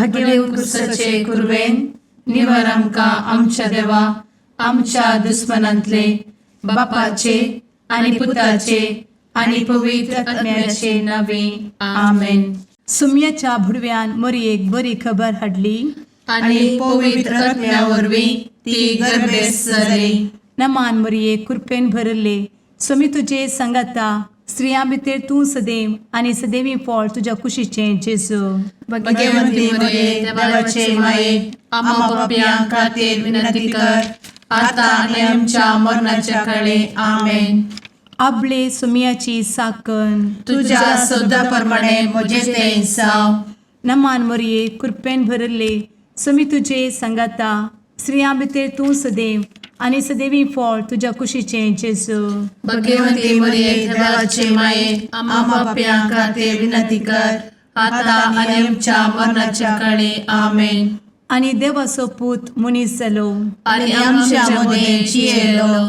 भगेवन क्रुसाचे कुरवेन निवर आमकां आमच्या देवा आमच्या दुस्मनांतले बापाचे आनी पुताचे आनी पवित्र आत्म्याचे नावे. आमेन. सुम्याच्या भुडव्यान मोरयेक बरी खबर हाडली आनी पवित्र आत्म्या वरवीं ती गर्भेस्त जाली. नमान मोरये, कृपेन भरले, स्वामी तुजे सांगाता. स्त्रियां भितर तूं सदैव आनी सदैवी फळ तुज्या कुशीचें जेजू. भगवंती मरिये, देवाचे माये, आम्हा पापयां खातीर विनंती कर, आता आनी आमच्या मरणाच्या काळे. आमेन. आबले सुमियाची साकन. तुझ्या शब्दा प्रमाणे म्हजे ते जावं. नमान मोरये, कृपेन भरले, स्वामी तुजे सांगाता. स्त्रियां भितर तूं सदैव आनी सदैवी फळ तुज्या कुशीचें जेजू. भगवंती मरिये, देवाचे माये, आम्हा पापयां खातीर विनंती कर, आता आनी आमच्या मरणाच्या काळे. आमेन. आनी देवाचो पूत मनीस जालो आनी आमच्या मदें जियेलो.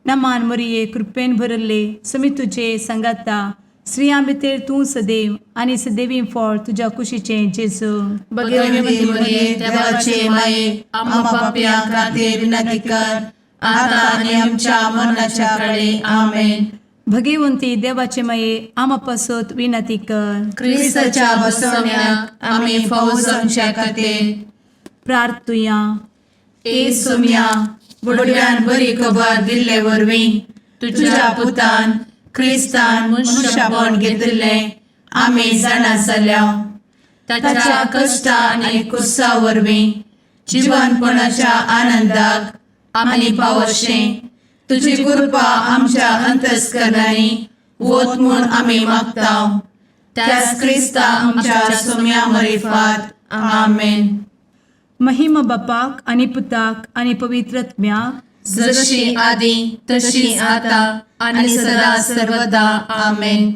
नमान मोरये, कृपेन भरले, स्वामी तुजे सांगाता. स्त्रियां भितर तूं सदैव आनी सदैवी फळ तुज्या कुशीचें जेजू. भगवंती मरिये, देवाचे माये, आम्हा पापयां खातीर विनंती कर, आता आनी आमच्या मरणाच्या काळे. आमेन. भगवंती देवाचे माये, आमा पासत विनंती कर. क्रिस्ताच्या बसवण्याक आमी फावो जावच्या खातीर. प्रार्थुया. ए सोम्या, बुडव्यान बरी खबर दिल्ले वरवीं तुझ्या पुतान क्रिस्तान मनुष्यपण घेतिल्लें आमी जाणा जाल्या. ताच्या कश्टा आनी कुर्सा वरवीं जिवनपणाच्या आनंदाक आमी पावशें तुजी कृपा आमच्या अंतस्करणांनी वत म्हूण आमी मागता, त्याच क्रिस्ता आमच्या सोम्या मरिफात. आमेन. महिमा बापाक आनी पुताक आनी पवित्र आत्म्याक. जशी आदी तशी आता आणि सदा सर्वदा. आमेन.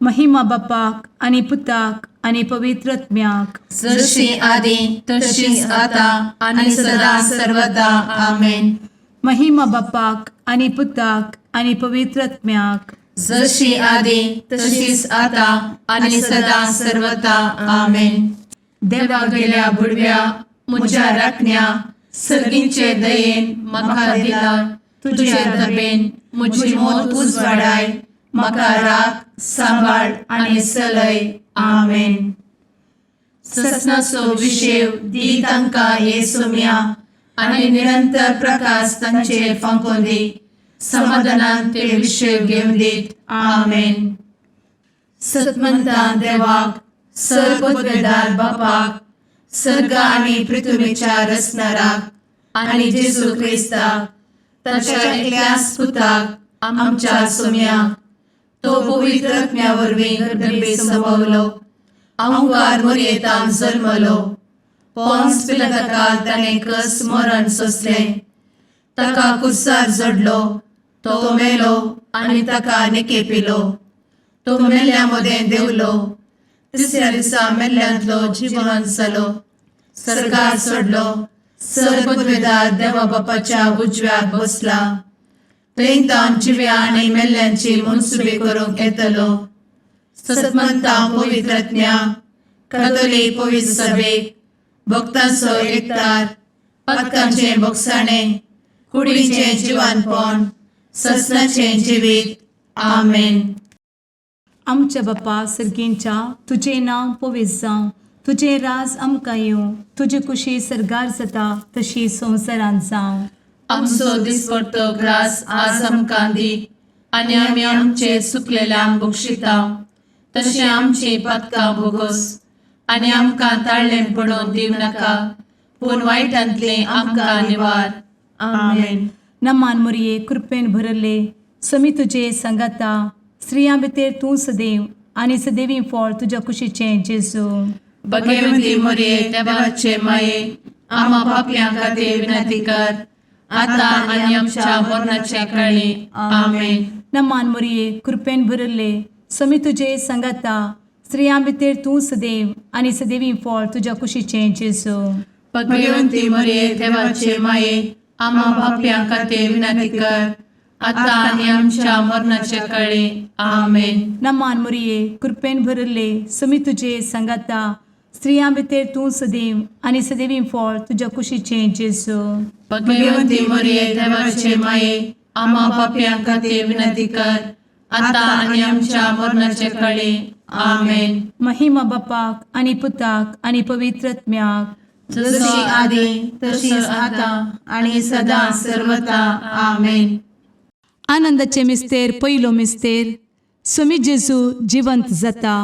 महिमा बापाक आनी पुताक आनी पवित्र आत्म्याक. जशी आदी तशीच आता आणि सदा सर्वदा. आमेन. महिमा बापाक आनी पुताक आनी पवित्र आत्म्याक. जशी आदी तशीच आता आणि सदा सर्वदा. आमेन. देवा गेल्या बुडव्या म्हज्या राखण्या, सर्गींचे दयेन म्हाका दिला तुझे दबेन म्हजी मोत उजवाडाय, म्हाका राख, सांबाळ आनी चलय. आमेन. ससनाचो विशेव दी तांकां हे सोम्या आनी निरंतर प्रकाश तांचेर फांकोवन दी. समाधानान ते विशेव घेवन दीत. आमेन. सतमंतान देवाक, सर्वपदवेदार बापाक, सर्ग आनी पृथ्वीच्या रचणाराक आनी जेजू क्रिस्ताक ताच्या एकल्याच पुताक आमच्या सोम्याक, तो पवित्र आत्म्या वरवीं गर्भे संभवलो, अंकार मोरयेतान जल्मलो, पोन्स पिलाताकाल ताणें कस मरण सोंसलें, ताका कुर्सार जडलो, तो मेलो आनी ताका निकेपिलो, तो मेल्ल्या मदें देंवलो, तिसऱ्या दिसा मेल्ल्यांतलो जिवन जालो, सर्गार चडलो, सर्वपदवेदार देवा बापाच्या उजव्याक बसला, थंय तावन जिव्या आनी मेल्ल्यांची मनसुबी करूंक येतलो. सतमंता पवित्र आत्म्या, कातोलीक पवित्र सभेक, भक्तांचो एकतार, पातकांचें भोगसाणें, कुडीचें जिवानपण, ससनाचें जिवीत. आमेन. आमच्या बापा सर्गींच्या, तुजें नांव पवित्र जावं, तुजें राज आमकां येवं, तुजी कुशी सर्गार जाता तशी संवसारांत जावं. आमचो दिसपडतो ग्रास आज आमकां दी आनी आमी आमचे चुकलेल्यांक बक्षिता तशें आमची पातकां भोगोस आनी आमकां ताळ्ळें पडोवन दिवं नाका, पूण वायटांतलें आमकां निवार. आमेन. नमान मोरये, कृपेन भरले, समी तुजे सांगाता. स्त्रियां भितर तूं सदैव आनी सदैवी फळ तुज्या कुशीचें जेजू. भगवती मोरये, देवाचे माये, आम्हा पापयां खातीर विनंती कर, आता आनी आमच्या मरणाच्या काळी. आमेन. नमान मोरये, कृपेन भरले, समी तुजे सांगाता. स्त्रियां भितर तूं सदैव आनी सदैवी फळ तुज्या कुशीचें जेजू. भगवंती मोरये, देवाचे माये, आम्हा पापयां खातीर विनंती कर, आता आनी आमच्या मरणाच्या काळी. आमेन. नमान मोरये, कृपेन भरले, समी तुजे सांगाता. स्त्रियां भितर तूं सदैव आनी सदैवी फळ तुज्या कुशीचें जेजू. भगवती मरिये, देवाचे माये, आम्हा पापयां खातीर विनंती कर, आतां आनी आमच्या मरणाचे कळी. आमेन. महिमा बापाक आनी पुताक आनी पवित्र आत्म्याक. जशी आदी तशीच आतां आनी सदां सर्वता. आमेन. आनंदाचे मिस्तेर, पयलो मिस्तेर, सुमी जेजू जिवंत जाता.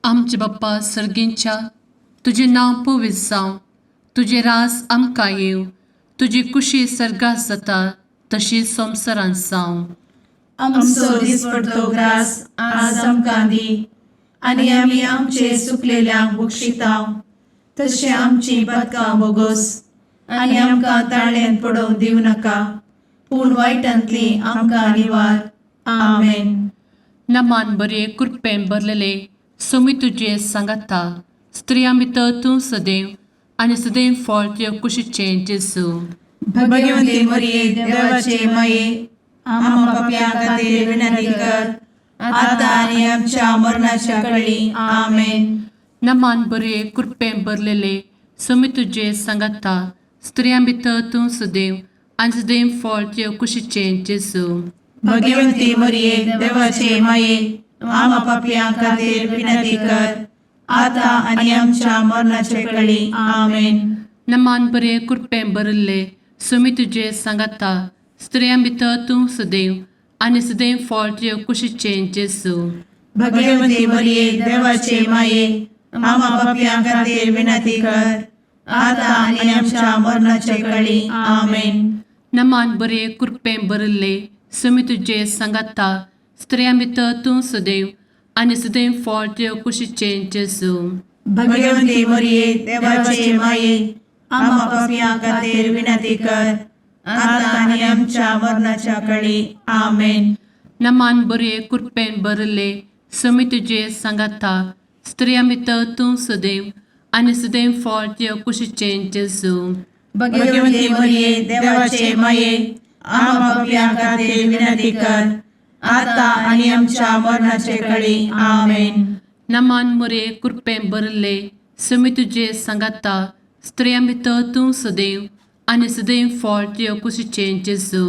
आमचे बाप्पा सर्गींच्या, तुजें नांव पवित्र जावं, तुजें रास आमकां येवं, तुजी कुशी सर्गात जाता तशी संवसारांत जावं. आमचो दिसपडतो ग्रास आज आमकां दी आनी आमी आमचे सुकलेल्यांक बक्षितांव तशें आमची पदकां बोगोस आनी आमकां ताळ्यान पडोवंक दिवं नाका, पूण वायटांतली आमकां निवार. आमेन. नमान बरे, कृपेन भरलेले, सोमी तुजें सांगाता, स्त्रियां भितर तूं सदैव आनी सदैव फळ तुज्या कुशीचें जेजू. भगवंती मरिये, देवाचे माये, आम्हा पापयां खातीर विनंती कर, आतां आनी आमच्या मरणाच्या कळी. आमेन. नमान बरे, कृपेन भरलेले, सोमी तुजें सांगाता, स्त्रियां भितर तूं सदैव आनी सदैव फळ तुज्या कुशीचें जेजू. भगवंती मरिये, देवाचे माये, आम्हा पापयां खातीर विनंती कर, आतां आनी आमच्या मरणाचे कळी. आमेन. नमान बरे, कृपेन भरिल्ले, सोमी तुजें सांगाता, स्त्रियां भितर तूं सदैव आनी सदैव फळ तुज्या कुशीचें जेजू. भगवंती मरिये, देवाचे माये, आम्हा पापयां खातीर विनंती कर, आतां आनी आमच्या मरणाचे कळी. आमेन. नमान बरे, कृपेन भरिल्ले, सोमी तुजें सांगाता, स्त्रियां भितर तूं सदैव आनी सदैव फळ तुज्या कुशीचें जेजू. भगवंती मरिये, देवाचे माये, आम्हा पापयां खातीर विनंती कर, आतां आनी आमच्या मरणाच्या कळी. आमेन. नमान बरे, कृपेन भरिल्ले, सोमी तुजें सांगाता, स्त्रियां भितर तूं सदैव आनी सदैव फळ तुज्या कुशीचें जेजू. भगवंती मरिये, देवाचे माये, आम्हा पापयां खातीर विनंती कर, आतां आनी आमच्या मरणाचे कळी. आमेन. नमान मोरे, कृपेन भरिल्ले, सोमी तुजें सांगाता, स्त्रियां भितर तूं सदैव आनी सदैव फळ तुज्या कुशीचें जेजू.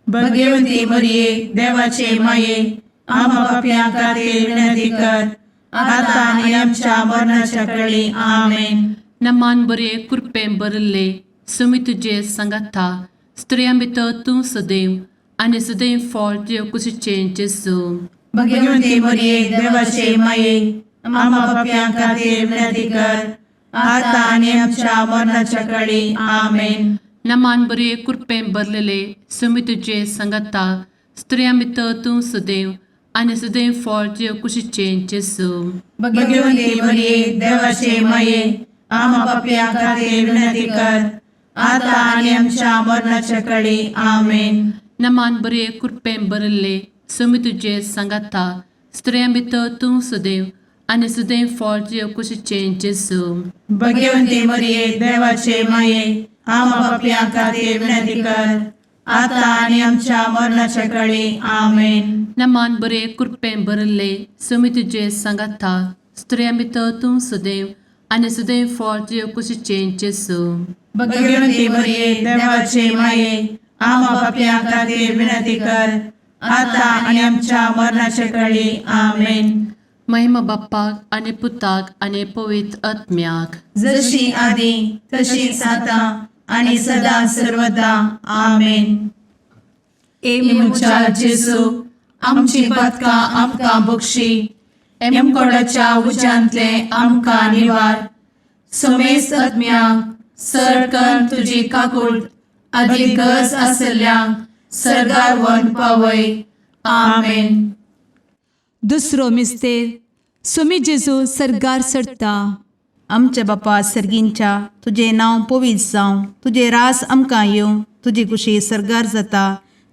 भगवंती मरिये, देवाचे माये, आम्हा पापयां खातीर विनंती कर, आतां आनी आमच्या मरणाच्या कळी. आमेन. नमान बरे, कृपेन भरिल्ले, सोमी तुजें सांगाता, स्त्रियां भितर तूं सदैव आनी सदैव फळ तुज्या कुशीचें जेजू. भगवंती मरिये, देवाचे माये, आम्हा पापयां खातीर विनंती कर, आतां आनी आमच्या मरणाच्या कळी. आमेन. नमान बरे, कृपेन भरलेले, सोमी तुजें सांगाता, स्त्रियां भितर तूं सदैव आनी सदैव फळ तुज्या कुशीचें जेजू. भगवंती मरिये, देवाचे माये, आम्हा पापयां खातीर विनंती कर, आतां आनी आमच्या मरणाच्या कळी. आमेन. नमान बरे, कृपेन भरिल्ले, सोमी तुजें सांगाता, स्त्रियां भितर तूं सदैव आनी सदैव फळ तुज्या कुशीचें जेजू. भगवंती मरिये, देवाचे माये, आम्हा पापयां खातीर विनंती कर, आतां आनी आमच्या मरणाच्या कळी. आमेन. नमान बरे, कृपेन भरिल्ले, सोमी तुजें सांगाता, स्त्रियां भितर तूं सदैव आनी सदैव फळ तुज्या कुशीचें जेजू. भगवंती मरिये, देवाचे माये, आम्हा पापयां खातीर विनंती कर, आतां आनी आमच्या मरणाच्या कळी. आमेन. महिमा बाप्पाक आनी पुताक आनी पवित्र आत्म्याक. जशी आदी तशीच आतां आनी सदां सर्वदा. आमेन. ए म्हज्या जेजू, आमची पदकां आमकां बक्षी, एमकोडाच्या उज्यांतले आमकां निवार, समेस्त आत्म्यांक सरकन तुजी काकूळ आदी गरज आसल्ल्यांक सर्गार वन पावय. आमेन. दुसरो मिस्तेर, सुमी जेजू सर्गार चडता. आमच्या बापा सर्गींच्या, तुजें नांव पवित्र जावं, तुजें रास आमकां येवं, तुजी कुशी सर्गार जाता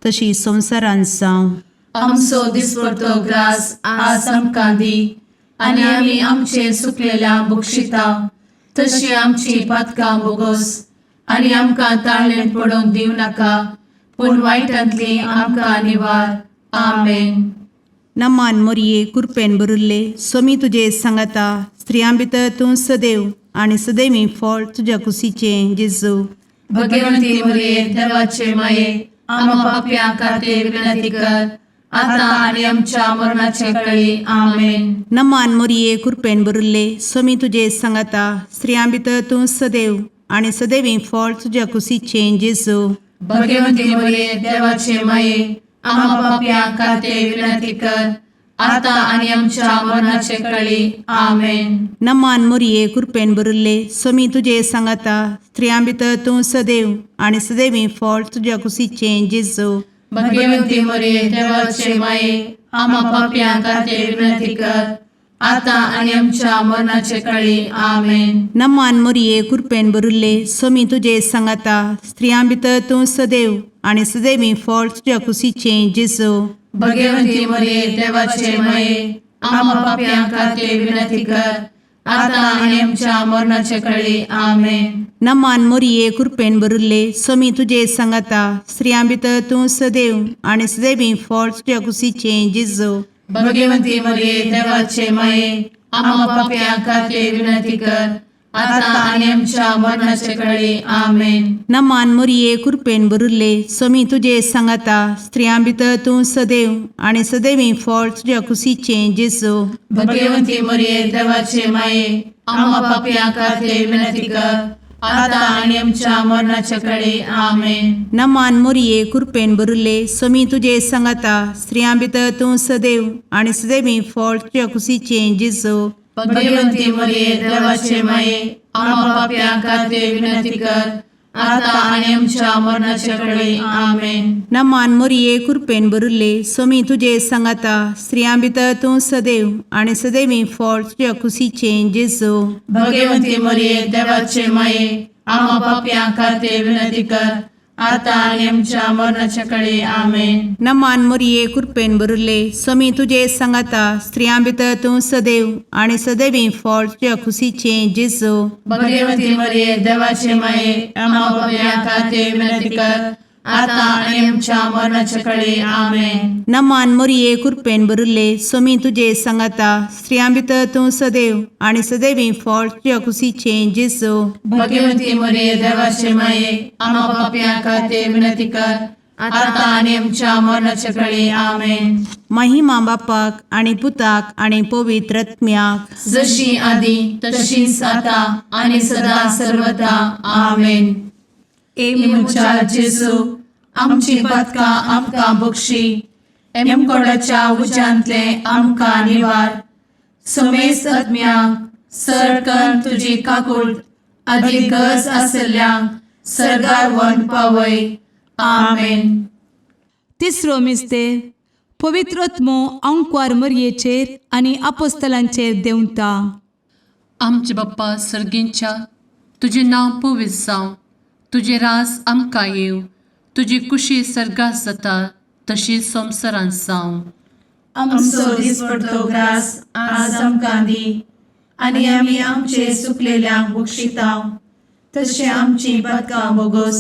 तशी संवसारांत जावं. आमचो दिसपडतो ग्रास आज आमकां दी आनी आमी आमचे सुकलेल्या बक्षिता तशी आमची पातकां बोगोस आनी आमकां ताळ्ळें पडोवंक दिवं नाका, पूण वायटांतली आमकां निवार. आमेन. नमान मोरये कुरपेन भरिल्ले सोमी तुजे सांगाता स्त्रियां भितर तूं सदैव आनी सदैवी फळ तुज्या कुशीचें जेजू. भगवंती मरिये देवाचे माये आम्हा पापयां खातीर विनंती कर आता आनी आमच्या मरणाचे कळी. आमेन. नमान मोरये कुरपेन भरिल्ले सोमी तुजे सांगाता स्त्रियां भितर तूं सदैव आनी सदैवी फळ तुज्या कुशीचें जेजू. भगवंती मरिये देवाचे माये आम्हा पापयां खातीर विनंती कर आता आनी आमच्या मरणाचे कळी. आमेन. नमान मोरये कुरपेन भरिल्ले सोमी तुजे सांगाता स्त्रियां भितर तूं सदैव आनी सदैवी फळ तुज्या कुशीचें जेजू. भगवंती मरिये देवाचे माये आम्हा पापयां खातीर विनंती कर आता आनी आमच्या मरणाचे कळी. आमेन. नमान मोरये कुरपेन भरिल्ले सोमी तुजे सांगाता स्त्रियां भितर तूं सदैव आनी सदैवी फळ तुज्या कुशीचें जेजू. भगवंती मरिये देवाचे माये आम्हा पापयां खातीर विनंती कर आता आनी आमच्या मरणाचे कळी. आमेन. नमान मोरये कुरपेन भरिल्ले सोमी तुजे सांगाता स्त्रियां भितर तूं सदैव आनी सदैवी फळ तुज्या कुशीचें जेजू. भगवंती मरिये देवाचे माये आम्हा पापयां खातीर विनंती कर आता आनी आमच्या मरणाचे कळी. आमेन. नमान मोरये कुरपेन भरिल्ले सोमी तुजे सांगाता स्त्रियां भितर तूं सदैव आनी सदैवी फळ तुज्या कुशीचें जेजू. भगवंती मरिये देवाचे माये आम्हा पापयां खातीर विनंती कर आता आनी आमच्या मरणाचे कळी. आमेन. नमान मोरये कुरपेन भरिल्ले सोमी तुजे सांगाता स्त्रियां भितर तूं सदैव आनी सदैवी फळ तुज्या कुशीचें जेजू. भगवंती मरिये देवाचे माये आम्हा पापयां खातीर विनंती कर आता आनी आमच्या मरणाचे कळी. आमेन. नमान मोरये कुरपेन भरिल्ले सोमी तुजे सांगाता स्त्रियां भितर तूं सदैव आनी सदैवी फळ तुज्या कुशीचें जेजू. भगवंती मरिये देवाचे माये आम्हा पापयां खातीर विनंती कर आता आनी आमच्या मरणाचे कळी. आमेन. नमान मोरये कुरपेन भरिल्ले सोमी तुजे सांगाता स्त्रियां भितर तूं सदैव आनी सदैवी फळ तुज्या कुशीचें जेजू. भगवंती मरिये देवाचे माये आम्हा पापयां खातीर विनंती कर आता आनी आमच्या मरणाचे कळी. आमेन. नमान मोरये कुरपेन भरिल्ले सोमी तुजे सांगाता स्त्रियां भितर तूं सदैव आनी सदैवी फळ तुज्या कुशीचें जेजू. भगवंती मरिये देवाचे माये आम्हा पापयां खातीर विनंती कर आता आनी आमच्या मरणाचे कळी. आमेन. महिमा बापाक आनी पुताक आनी पवित्र आत्म्याक. जशी आदी तशीच आता आनी सदा सर्वदा. आमेन. ए म्हज्या जेजू आमची पातकां आमकां बक्षी एमकोडाच्या उज्यांतले आमकां निवार समेस्त आत्म्यांक सरकन तुजी काकूळ आदी गरज आसल्ल्यांक सरगार वन पावय. आमेन. तिसरो मिस्तेर पवित्र आत्मो अंकवार मरयेचेर आनी आपोस्तलांचेर देंवता. आमचे बाप्पा सर्गींच्या तुजें नांव पवित्र जावं, तुजें राज आमकां येवं, तुजी कुशी सर्गात जाता तशी संवसारांत जावं. आमचो दिसपडतो ग्रास आज आमकां दी आनी आमी आमचे सुकलेल्यांक बक्षितांव तशें आमची पातकां बोगोस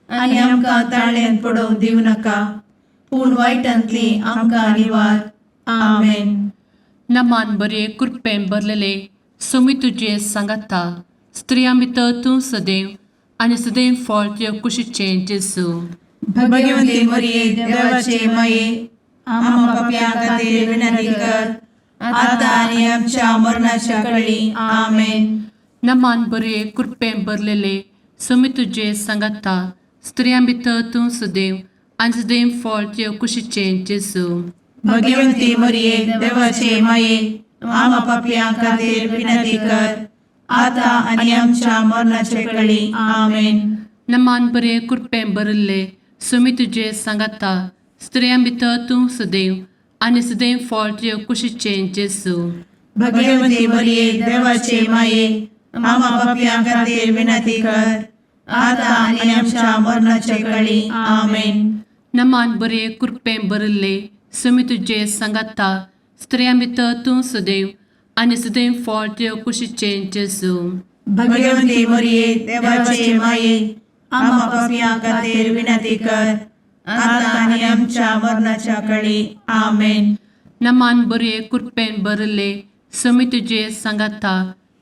आनी आमकां ताळ्यांत पडोवंक दिवं नाका पूण वायटांतली आमकां निवार. आमेन. नमान बरे कृपेन भरलेले सोमी तुजे सांगाता स्त्रियां भितर तूं सदैव आनी सदैव फळ तुज्या कुशीचें जेजू. भगवंती मरिये देवाचे माये आम्हा पापयां खातीर विनंती कर आता आनी आमच्या मरणाच्या कळी. आमेन. नमान बरे कृपेन भरलेले सोमी तुजे सांगाता स्त्रियां भितर तूं सदैव आनी सदैव फळ तुज्या कुशीचें जेजू. भगवंती मरिये देवाचे माये आम्हा पापयां खातीर विनंती कर आता आनी आमच्या मरणाच्या कळी. आमेन. नमान बरे कृपेन भरिल्ले सोमी तुजे सांगाता स्त्रियां भितर तूं सदैव आनी सदैव फळ तुज्या कुशीचें जेजू. भगवंती मरिये देवाचे माये आम्हा पापयां खातीर विनंती कर आता आनी आमच्या मरणाच्या कळी. आमेन. नमान बरे कृपेन भरिल्ले सोमी तुजे सांगाता स्त्रियां भितर तूं सदैव आनी सदैव फळ तुज्या कुशीचें जेजू. भगवंती मरिये देवाचे माये आम्हा पापयां खातीर विनंती कर आता आनी आमच्या मरणाच्या कळी. आमेन. नमान बरये कृपेन भरले समी तुजे सांगाता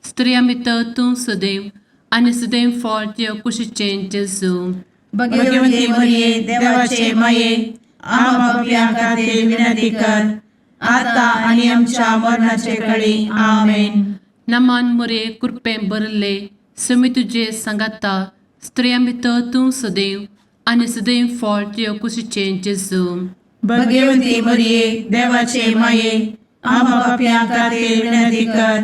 स्त्रिया भितर तूं सदैव आनी सदैव फळ तुज्या कुशीचें जेजू. भगवती मरिये, देवाचे माये, आम्हा पापयां खातीर विनंती कर, आता आनी आमच्या मरणाचे कळी. आमेन. नमान मुरे कृपेन भरले समी तुजे सांगाता स्त्रिया भितर तूं सदैव आनी सदैव फळ तुज्या कुशीचें जेजू. भगवती मरिये, देवाचे माये, आम्हा पापयां खातीर विनंती कर,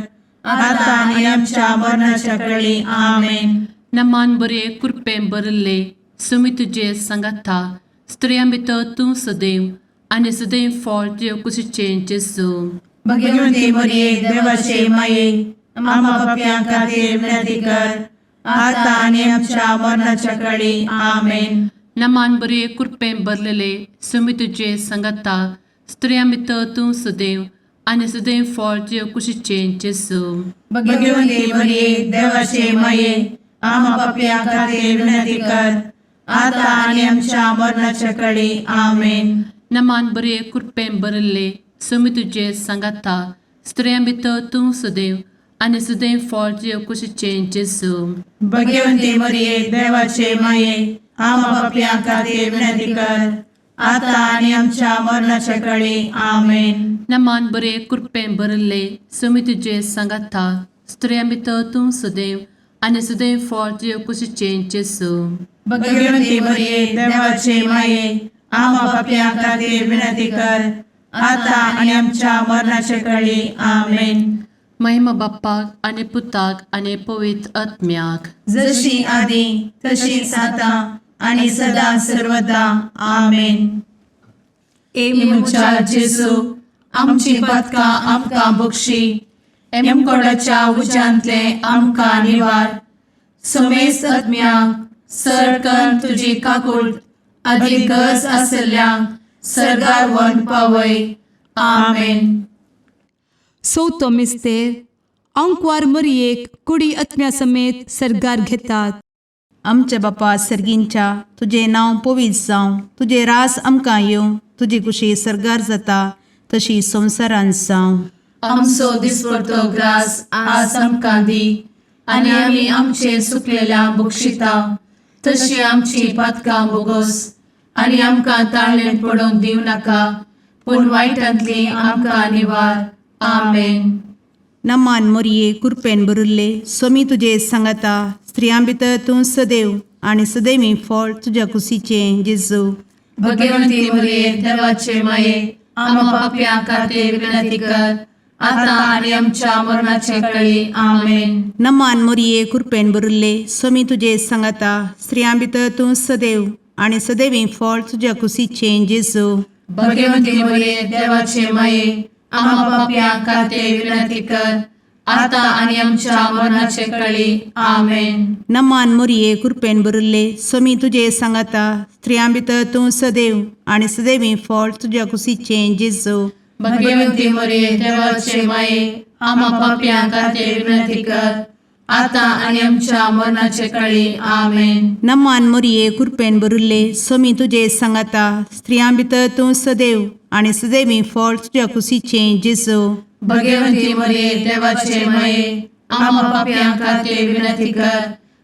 आता आनी आमच्या मरणाच्या कळी. आमेन. नमान बरे कृपेन भरले समी तुजे सांगाता स्त्रिया भितर तूं सदैव आनी सदैव फळ तुज्या कुशीचें जेजू. भगवती मरिये, देवाचे माये, आम्हा पापयां खातीर विनंती कर, आता आनी आमच्या मरणाच्या कळी. आमेन. नमान बरे कृपेन भरलेले समी तुजे सांगाता स्त्रिया भितर तूं सदैव आनी सदैव फळ तुज्या कुशीचें जेजू. भगवती मरिये, देवाचे माये, आम्हा पापयां खातीर विनंती कर, आता आनी आमच्या मरणाच्या कळी. आमेन. नमान बरे कृपेन भरले समी तुजे सांगाता स्त्रिया भितर तूं सदैव आनी सदैव फळ तुज्या कुशीचें जेजू. भगवती मरिये, देवाचे माये, आम्हा पापयां खातीर विनंती कर, आता आनी आमच्या मरणाच्या कळी. आमेन. नमान बरे कृपेन भरले समी तुजे सांगाता स्त्रिया भितर तूं सदैव आनी सदैव फळ तुज्या कुशीचें जेजू. भगवती मरिये, देवाचे माये, आम्हा पापयां खातीर विनंती कर, आता आनी आमच्या मरणाच्या कळी. आमेन. महिमा बाप्पाक आनी पुताक आनी पवित्र आत्म्याक. जशी आदी तशीच आता आणि सदा सर्वदा. आमेन. ए म्हज्या जेजू, आमची पातकां आमकां बक्षी, एमकोडाच्या उज्यांतले आमकां निवार, समेस्त आत्म्यांक सरकन तुजी काकूळ आदी गरज आसल्ल्यांक सरगार व्हरून पावय. आमेन. चवथो मिस्तेर आंकवार मरियेक कुडी आत्म्या समेत सर्गार घेतात. आमच्या बापा सर्गींच्या, तुजें नांव पवित्र जावं, तुजें रास आमकां येवं, तुजी कुशी सर्गार जाता तशी संवसारांत जावं. आमचो दिसपडतो ग्रास आज आमकां दी आनी आमी आमचे सुकलेल्या बक्षिता तशी आमची पातकां बोगोस आनी आमकां ताळणेंत पडोवंक दिवं नाका, पूण वायटांतली आमकां निवार. आमेन. नमान मोरये, कुरपेन भरिल्ले, सोमी तुजे सांगाता, स्त्रियां भितर तूं सदैव आनी सदैवी फळ तुज्या कुशीचें जेजू. भगवंती मरिये, देवाचे माये, आम्हा पापयां खातीर विनंती कर, आता आनी आमच्या मरणाचे कळी. आमेन. नमान मोरये, कुरपेन भरिल्ले, सोमी तुजे सांगाता, स्त्रियां भितर तूं सदैव आनी सदैवी फळ तुज्या कुशीचें जेजू. भगवंती मरिये, देवाचे माये, आम्हा पापयां खातीर विनंती कर, आता आनी आमच्या मरणाचे कळी. आमेन. नमान मोरये, कुरपेन भरिल्ले, सोमी तुजे सांगाता, स्त्रियां भितर तूं सदैव आनी सदैवी फळ तुज्या कुशीचें जेजू. भगवंती मरिये, देवाचे माये, आम्हा पापयां खातीर विनंती कर, आता आनी आमच्या मरणाचे कळी. आमेन. नमान मोरये, कुरपेन भरिल्ले, सोमी तुजे सांगाता, स्त्रियां भितर तूं सदैव आनी सदैवी फळ तुज्या कुशीचें जेजू. भगवंती मरिये, देवाचे माये, आम्हा पापयां खातीर विनंती कर,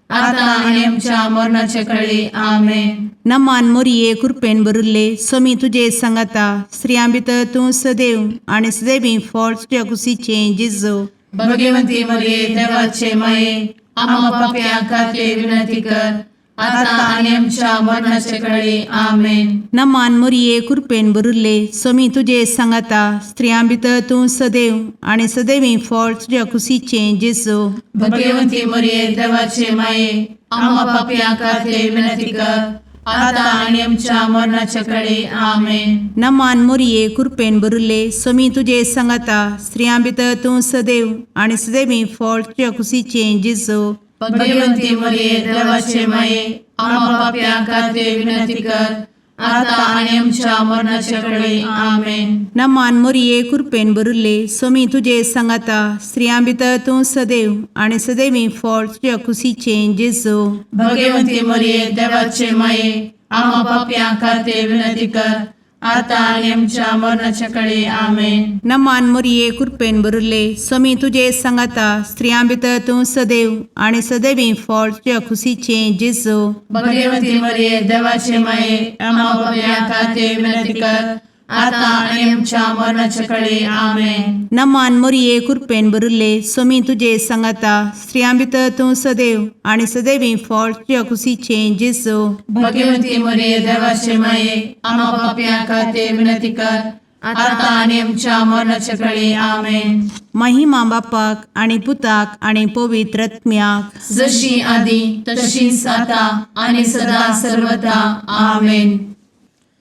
आता आनी आमच्या मरणाचे कळी. आमेन. नमान मोरये, कुरपेन भरिल्ले, सोमी तुजे सांगाता, स्त्रियां भितर तूं सदैव आनी सदैवी फळ तुज्या कुशीचें जेजू. भगवंती मरिये, देवाचे माये, आम्हा पापयां खातीर विनंती कर, आता आनी आमच्या मरणाचे कळी. आमेन. नमान मोरये, कुरपेन भरिल्ले, सोमी तुजे सांगाता, स्त्रियां भितर तूं सदैव आनी सदैवी फळ तुज्या कुशीचें जेजू. भगवंती मरिये, देवाचे माये, आम्हा पापयां खातीर विनंती कर, आता आनी आमच्या मरणाचे कळी. आमेन. नमान मोरये, कुरपेन भरिल्ले, सोमी तुजे सांगाता, स्त्रियां भितर तूं सदैव आनी सदैवी फळ तुज्या कुशीचें जेजू. भगवंती मरिये, देवाचे माये, आम्हा पापयां खातीर विनंती कर, आता आनी आमच्या मरणाचे कळी. आमेन. नमान मोरये, कुरपेन भरिल्ले, सोमी तुजे सांगाता, स्त्रियां भितर तूं सदैव आनी सदैवी फळ तुज्या कुशीचें जेजू. भगवंती मरिये, देवाचे माये, आम्हा पापयां खातीर विनंती कर, आतां आनी आमच्या मरणाच्या कडे आमेन. नमान मोरये, कृपेन भरिल्ले, स्वामी तुजे सांगाता. स्त्रियां भितर तूं सदैव आनी सदैवी फळ तुज्या खुशीचें जेजू. भगवती मरिये, देवाचे माये, आम्हा पापयां खातीर विनंती कर, आतां आनी आमच्या मरणाच्या कडे आमेन. नमान मोरये, कृपेन भरिल्ले, स्वामी तुजे सांगाता. स्त्रियां भितर तूं सदैव आनी सदैवी फळ तुज्या खुशीचें जेजू. भगवती मरिये, देवाचे माये, आम्हा पापयां खातीर विनंती कर, आतां आनी आमच्या मरणाच्या कडे आमेन. महिमा बापाक आनी पुताक आनी पवित्र आत्म्याक. जशी आदी तशीच आता आणि सदा सर्वदा आमेन.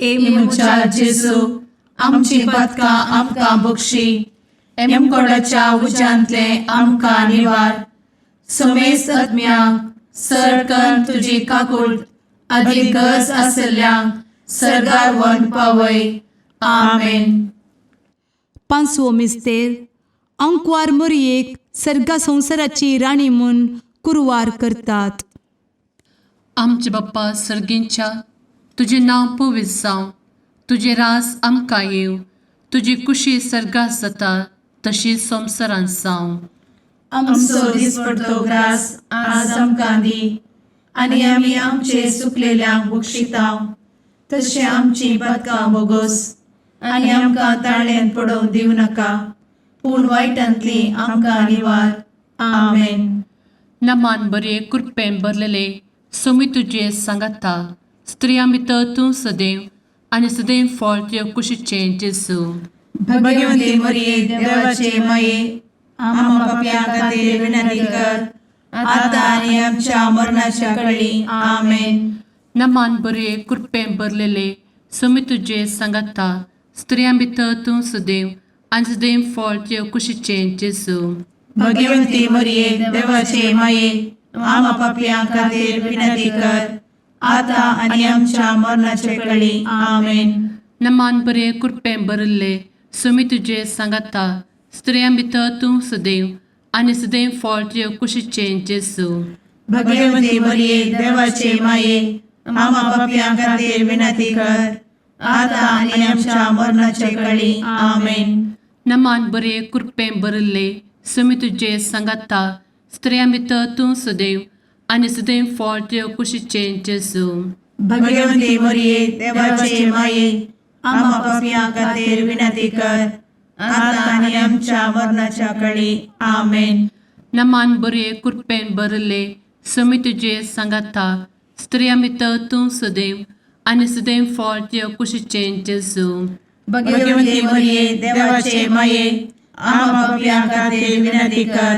ए म्हज्या जेजू, आमची पदकां आमकां बक्षी, एमकोडाच्या उज्यांतले आमकां निवार, समेस्त आत्म्यांक सरकन तुजी काकूट आदी गरज आसल्ल्यांक सरगार वन पावय. आमेन. पांचवो मिस्तेर, आंकवार मोरयेक सर्गा संवसाराची राणी म्हूण कुरवार करतात. आमचे बाप्पा सर्गींच्या, तुजें नांव पवित्र जावं, तुजें राज आमकां येवं, तुजी कुशी सर्गात जाता तशी संवसारांत जावं. आमचो दिसपडतो ग्रास आज आमकां दी, आनी आमी आमचे सुकलेल्यांक बक्षितांव, तशें आमची पदकां बोगोस, आनी आमकां ताळ्यान पडोवंक दिवं नाका, पूण वायटांतली आमकां निवार. आमेन. नमान बरे, कृपेन भरलेले, सोमी तुजें सांगाता. स्त्रियां भितर तूं सदैव आनी सदैव फळ तुज्या कुशीचें जेजू. भगवती मरिये, देवाचे माये, आम्हा पापयां खातीर विनंती कर, आतां आनी आमच्या मरणाच्या कळी. आमेन. नमान बरे, कृपेन भरलेले, सोमी तुजें सांगाता. स्त्रियां भितर तूं सदैव आनी सदैव फळ तुज्या कुशीचें जेजू. भगवती मरिये, देवाचे माये, आम्हा पापयां खातीर विनंती कर, आतां आनी आमच्या मरणाचे कळी. आमेन. नमान बरे, कृपेन भरिल्ले, सोमी तुजें सांगाता. स्त्रियां भितर तूं सदैव आनी सदैव फळ तुज्या कुशीचें जेजू. भगवती मरिये, देवाचे माये, आम्हा पापयां खातीर विनंती कर, आतां आनी आमच्या मरणाचे कळी. आमेन. नमान बरे, कृपेन भरिल्ले, सोमी तुजें सांगाता. स्त्रियां भितर तूं सदैव आनी सदैव फळ तुज्या कुशीचें जेजू. भगवती मरिये, देवाचे माये, आम्हा पापयां खातीर विनंती कर, आतां आनी आमच्या मरणाच्या कळी. आमेन. नमान बरे, कृपेन भरिल्ले, सोमी तुजें सांगाता. स्त्रियां भितर तूं सदैव आनी सदैव फळ तुज्या कुशीचें जेजू. भगवती मरिये, देवाचे माये, आम्हा पापयां खातीर विनंती कर,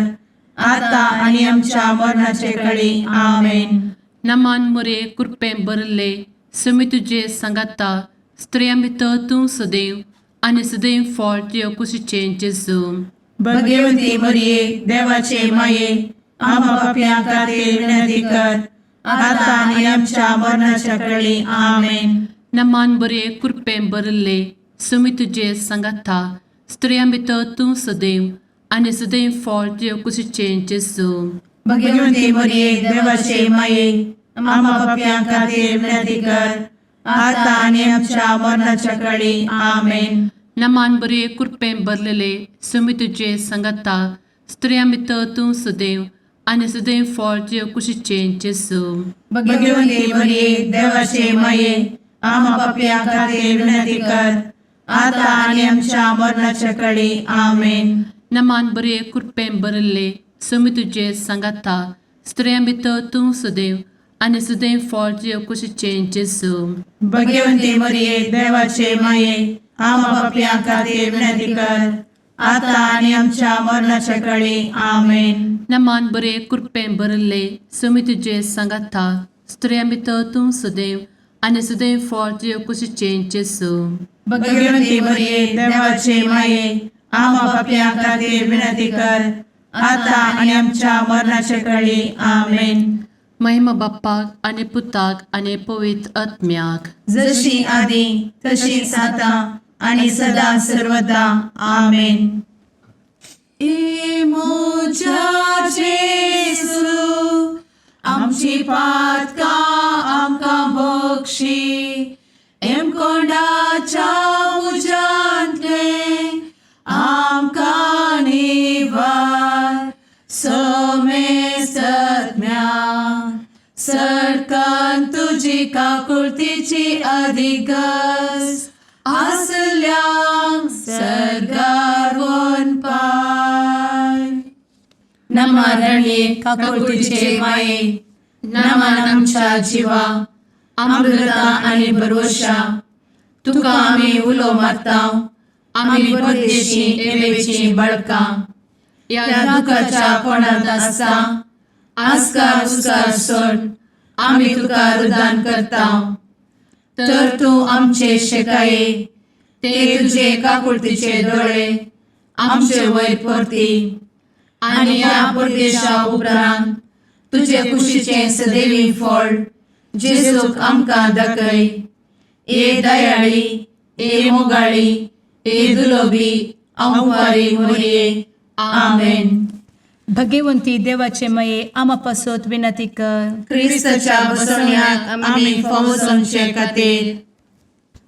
आतां आनी आमच्या मरणाचे कळी. आमेन. नमान मोरे, कृपेन भरिल्ले, सोमी तुजें सांगाता. स्त्रियां भितर तूं सदैव आनी सदैव फळ तुज्या कुशीचें जेजू. भगवती मरिये, देवाचे माये, आम्हा पापयां खातीर विनंती कर, आतां आनी आमच्या मरणाच्या कळी. आमेन. नमान बरे, कृपेन भरिल्ले, सोमी तुजें सांगाता. स्त्रियां भितर तूं सदैव आनी सदैव फळ तुज्या कुशीचें जेजू. भगवती मरिये, देवाचे माये, आम्हा पापयां खातीर विनंती कर, आतां आनी आमच्या मरणाच्या कळी. आमेन. नमान बरे, कृपेन भरलेले, सोमी तुजें सांगाता. स्त्रियां भितर तूं सदैव आनी सदैव फळ तुज्या कुशीचें जेजू. भगवती मरिये, देवाचे माये, आम्हा पापयां खातीर विनंती कर, आतां आनी आमच्या मरणाच्या कळी. आमेन. नमान बरे, कृपेन भरिल्ले, सोमी तुजें सांगाता. स्त्रियां भितर तूं सदैव आनी सदैव फळ तुज्या कुशीचें जेजू. भगवती मरिये, देवाचे माये, आम्हा पापयां खातीर विनंती कर, आतां आनी आमच्या मरणाच्या कळी. आमेन. नमान बरे, कृपेन भरिल्ले, सोमी तुजें सांगाता. स्त्रियां भितर तूं सदैव आनी सदैव फळ तुज्या कुशीचें जेजू. भगवती मरिये, देवाचे माये, आम्हा पापयां खातीर विनंती कर, आतां आनी आमच्या मरणाच्या कळी. आमेन. महिमा बाप्पाक आनी पुताक आनी पवित्र आत्म्याक. जशी आदी तशीच आता आणि सदा सर्वदा. आमेन. ए म्हज्या जेजू, आमची पातकां आमकां बक्षी, एमकोंडाच्या तुजी काकुळतीची अधिगस आसल्यांक सर्गार वनपाय. नमा रणये काकुळतीचे माये, नमन आमच्या जिवा, अमृता आनी भरवशा, तुका आमी उलो मारता, आमी परदेशी एवेची बळकां ह्या दुखाच्या कोणांत आसता आस्कार उस्कार सोड आमी तुका रुदान करता, तर तूं आमचे शेकाये ते तुजे काकुळतीचे दोळे आमचे वयर परती आनी ह्या परदेशा उपरांत तुजे कुशीचें सदैवी फळ जेजूक आमकां दाखय. ए दयाळी, ए मोगाळी, ए दुलोबी अंवारी मोरये, आमेन. भगवंती देवाचे मये आमा पासत विनंती कर. क्रिस्ताच्या बसवण्याक आमी फावो जावचे खातीर.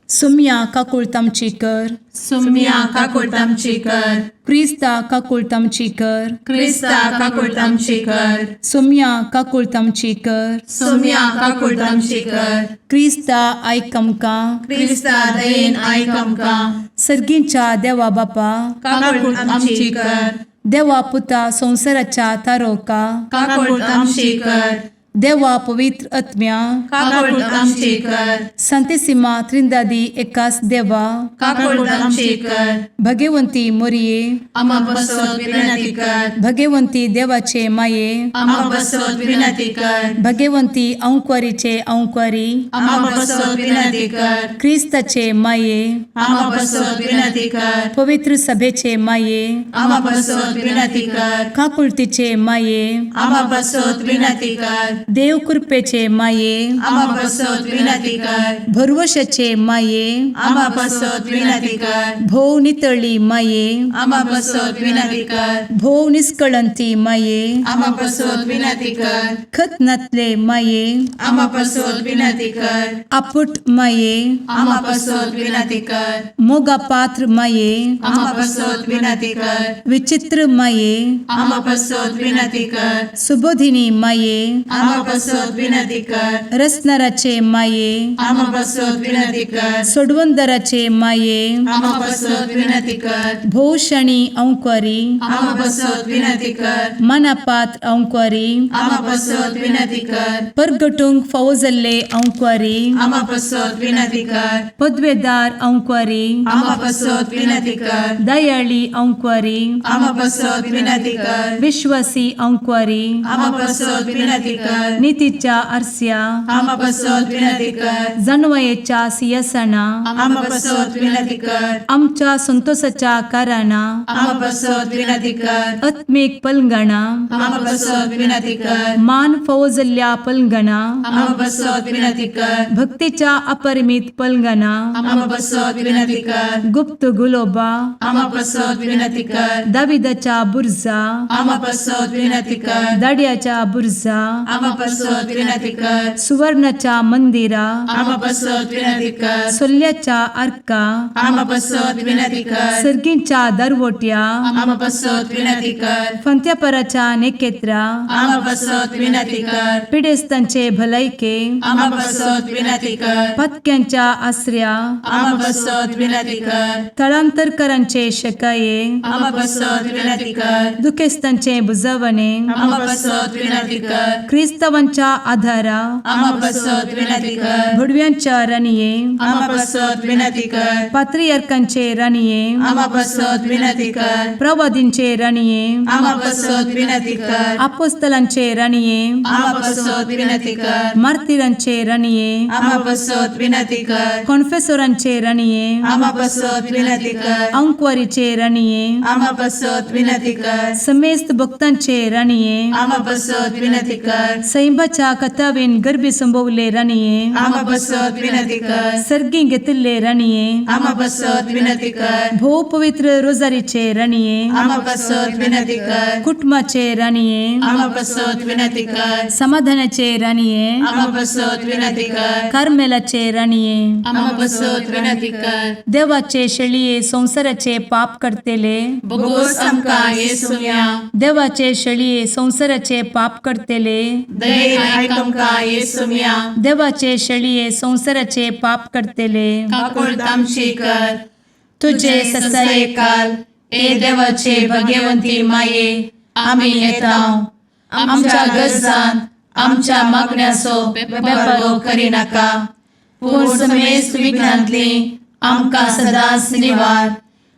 सुम्या काकुळत आमची कर. सुम्या काकुळट आमची कर. क्रिस्ता काकुळत आमची कर. क्रिस्ता काकुळट आमची कर. सुम्या काकुळत आमची कर. सुम्या काकुळट आमची कर. क्रिस्ता आयक आमकां. क्रिस्ता दयेन आयक आमकां. सर्गींच्या देवा बापा, काकुळट आमची कर. देवा पुता संवसाराच्या तारोका, काकुळट आमची कर. देवा पवित्र आत्म्या, काकुळट आमची कर. संतेसिमा त्रिंदादी एकास देवा, काकुळट आमची कर. भगवंती मोरये, आमा बसत विनंती कर. भगवंती देवाचे माये, आमा बसत विनंती कर. भगवंती अंक्वारीचे अंक्वारी, आमा बसत विनंती कर. क्रिस्ताचे माये, आमा बसत विनंती कर. पवित्र सभेचे माये, आमा बसत विनंती कर. काकुळतीचे माये, आमा बसत विनंती कर. देव कृपेचे माये, आमा बसत विनंती कर. भरवशाचे माये, आमा बसत विनंती कर. भोव नितळी माये, आमा बसत विनंती कर. भोव निस्कळंती माये, आमा बसत विनंती कर. खत नातले माये, आमा बसत विनंती कर. आपुट माये, आमा बसत विनंती कर. मोगा पात्र माये, आमा बसत विनंती कर. विचित्र माये, आमा बसत विनंती कर. सुबोधिनी माये, आमा बसत विनंती कर. रसनाराचे माये, आमा बसत विनंती कर. सोडवंदराचे माये, आमा बसत विनंती कर. भोवशणी अंक्वारी, आमा बसत विनंती कर. मनापात्र अंक्वारी, आमा बसत विनंती कर. परगटूंक फावो जाल्ले अंक्वारी, आमा बसत विनंती कर. पदवेदार अंक्वारी, आमा बसत विनंती कर. दयाळी अंक्वारी, आमा बसत विनंती कर. विश्वासी अंक्वारी, आमा बसत विनंती कर. नितीच्या आरस्या, आमा बसत विनंती कर. जानवयेच्या सियासना, आमा बसत विनंती कर. आमच्या संतोषाच्या कारणां, आमा बसत विनंती कर. आत्मीक पलंगणा, आमा बसत विनंती कर. मान फावो जाल्ल्या पलंगणा, आमा बसत विनंती कर. भक्तीच्या अपरिमित पलंगणा, आमा बसत विनंती कर. गुप्त गुलोबा, आमा बसत विनंती कर. दाविदाच्या बुर्जा, आमा बसत विनंती कर. दाड्याच्या बुर्जा, आमा बसत विनंती कर. सुवर्णाच्या मंदिरा, आमा बसत विनंती कर. सोल्ल्याच्या आर्का, आमा बसत विनंती कर. सर्गींच्या दरवट्या, आमा बसत विनंती कर. फंत्यापराच्या नेकेत्रा, आमा बसत विनंती कर. पिडेस्तांचे भलायके, आमा बसत विनंती कर. पत्क्यांच्या आसऱ्या, आमा बसत विनंती कर. थळांतरकरांचे शकाये, आमा बसत विनंती कर. दुखेस्तांचे बुजवणे, आमा बसत विनंती कर. क्रिस्तावांच्या आधारा, आमा बसत विनंती कर. भुडव्यांच्या राणये, आमा बसत विनंती कर. पात्रियार्कांचे राणये, आमा बसत विनंती कर. प्रवादींचे राणये, आमा बसत विनंती कर. आपोस्तलांचे राणये, आमा बसत विनंती कर. मार्तिरांचे राणये, आमा बसत विनंती कर. कॉन्फेसोरांचे राणये, आमा बसत विनंती कर. अंक्वारीचे राणये, आमा बसत विनंती कर. समेस्त भक्तांचे राणये, आमा बसत विनंती कर. सैंबाच्या कथावेन गर्भी संभवले राणये, आमा बसत विनंती कर. सर्गी घेतिल्ले राणये, आमा बसत विनंती कर. भोव पवित्र रोजारीचे राणये, आमा बसत विनंती कर. कुटुंबाचे राणये, आमा बसत विनंती कर. समाधानाचे राणये, आमा बसत विनंती कर. कार्मेलाचे राणये, आमा बसत विनंती कर. देवाचे शेळये संवसाराचे पाप करतेले, बोगोस आमकां येसुया. देवाचे शेळये संवसाराचे पाप करतेले, दयेन आयक आमकां येसुम्या. देवाचे शेळये संवसाराचे पाप करतले, काकुळट आमची कर. तुजे तुजे ससायेकाल ससायेकाल ए देवाचे भगवंती माये, आमी येता आमच्या गरजांत आमच्या मागण्याचो बेपर्वो करिनाका, पूण समेस्त विघ्नांतली आमकां सदांच निवार.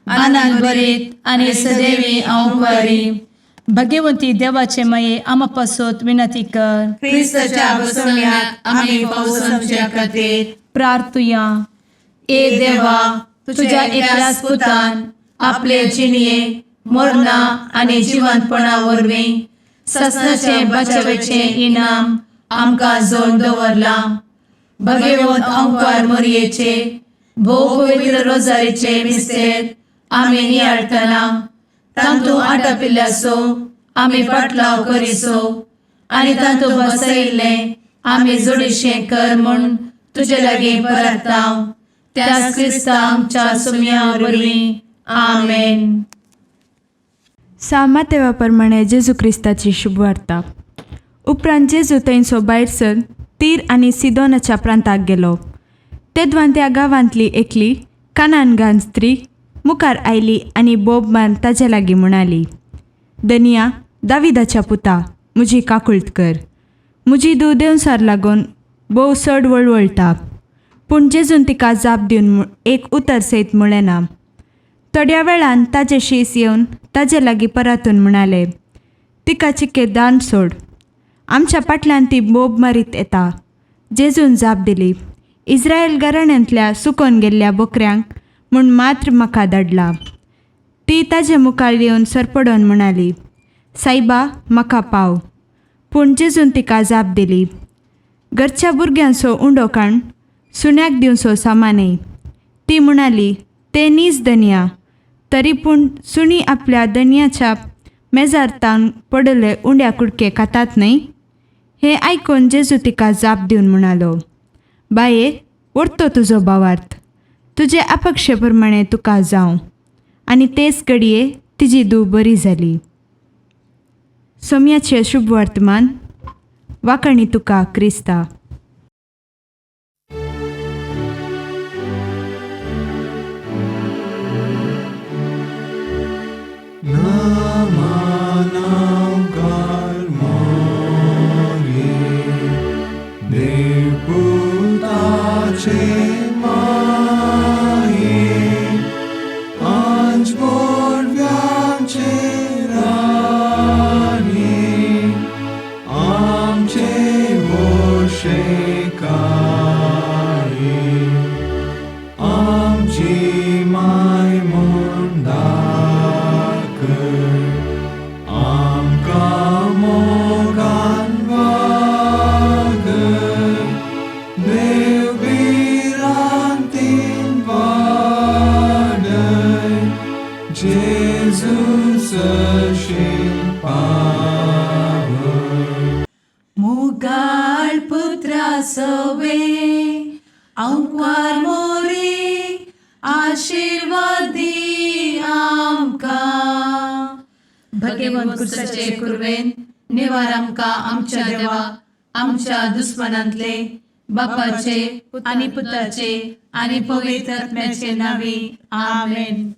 आनंद भरीत आनी सदैवी अंवकारी भगवंती देवाचे माये, आमा पासत विनंती कर. क्रिस्ताच्या बसवण्यात आमी पावसाच्या खातीर प्रार्थुया. ए देवा, तुझ्या एकल्याच पुतान आपले जिणये मरणा आनी जिवंतपणा वरवीं ससनाचे बचावेचें इनाम आमकां जोड दवरलां. भगवंत अंकार मोरयेचे भोव पवित्र रोजारीचे मिस्तेर आमी नियाळटना तांतू आटापिल्ल्याचो आमी पाटलाव करिसो आनी तांतू बसयिल्लें आमी जोडीशें कर म्हूण तुजे लागीं परताव, त्याच क्रिस्ता आमच्या सुम्या वरवीं. आमेन. सामातेवा प्रमाणे जेजू क्रिस्ताची शुभवार्ता. उपरांत जेजू थंयसो भायर सर तीर आनी सिदोनाच्या प्रांताक गेलो. तेदवान त्या गांवांतली एकली कानानगान स्त्री मुखार आयली आनी बोब मारून ताजे लागीं म्हणाली, दनिया, दाविदाच्या पुता, म्हजी काकुळट कर. म्हजी धूव देंवसार लागून भोव चड वळवळटा. पूण जेजून तिका जाप दिवन एक उतर सयत म्हळें ना. थोड्या वेळान ताजे शीस येवन ताजे लागीं परतून म्हणाले, तिका चिके दान सोड, आमच्या फाटल्यान ती बोब मारीत येता. जेजून जाप दिली, इस्रायल घराण्यांतल्या सुकोन गेल्ल्या बोकऱ्यांक म्हूण मात्र म्हाका धाडला. ती ताजे मुखार येवन सरपडोन म्हणाली, सायबा, म्हाका पाव. पूण जेजून तिका जाप दिली, घरच्या भुरग्यांचो उंडो काण सुण्याक दिवचो सामान न्हय. ती म्हणाली, तें नीज दनया, तरी पूण सुणी आपल्या दनयाच्या मेजार तावन पडले उंड्या कुडके खातात न्हय. हें आयकून जेजू तिका जाप दिवन म्हणालो, बाये, व्हरतो तुजो भावार्थ, तुजे अपक्षे प्रमाणे तुका जावं. आनी तेच घडये तिजी धूव बरी जाली. सोम्याचें शुभ वर्तमान. वाकणी तुका क्रिस्ता. मुगाळ पुत्रा सवे अंकार मोरी आशिर्वादी आमकां. भगवंत कुर्साचे कुर्वेन निवार आमकां आमच्या देवा आमच्या दुस्मनांतले, बापाचे आनी पुताचे आनी पवित्र आत्म्याचे नांवी. आमेन.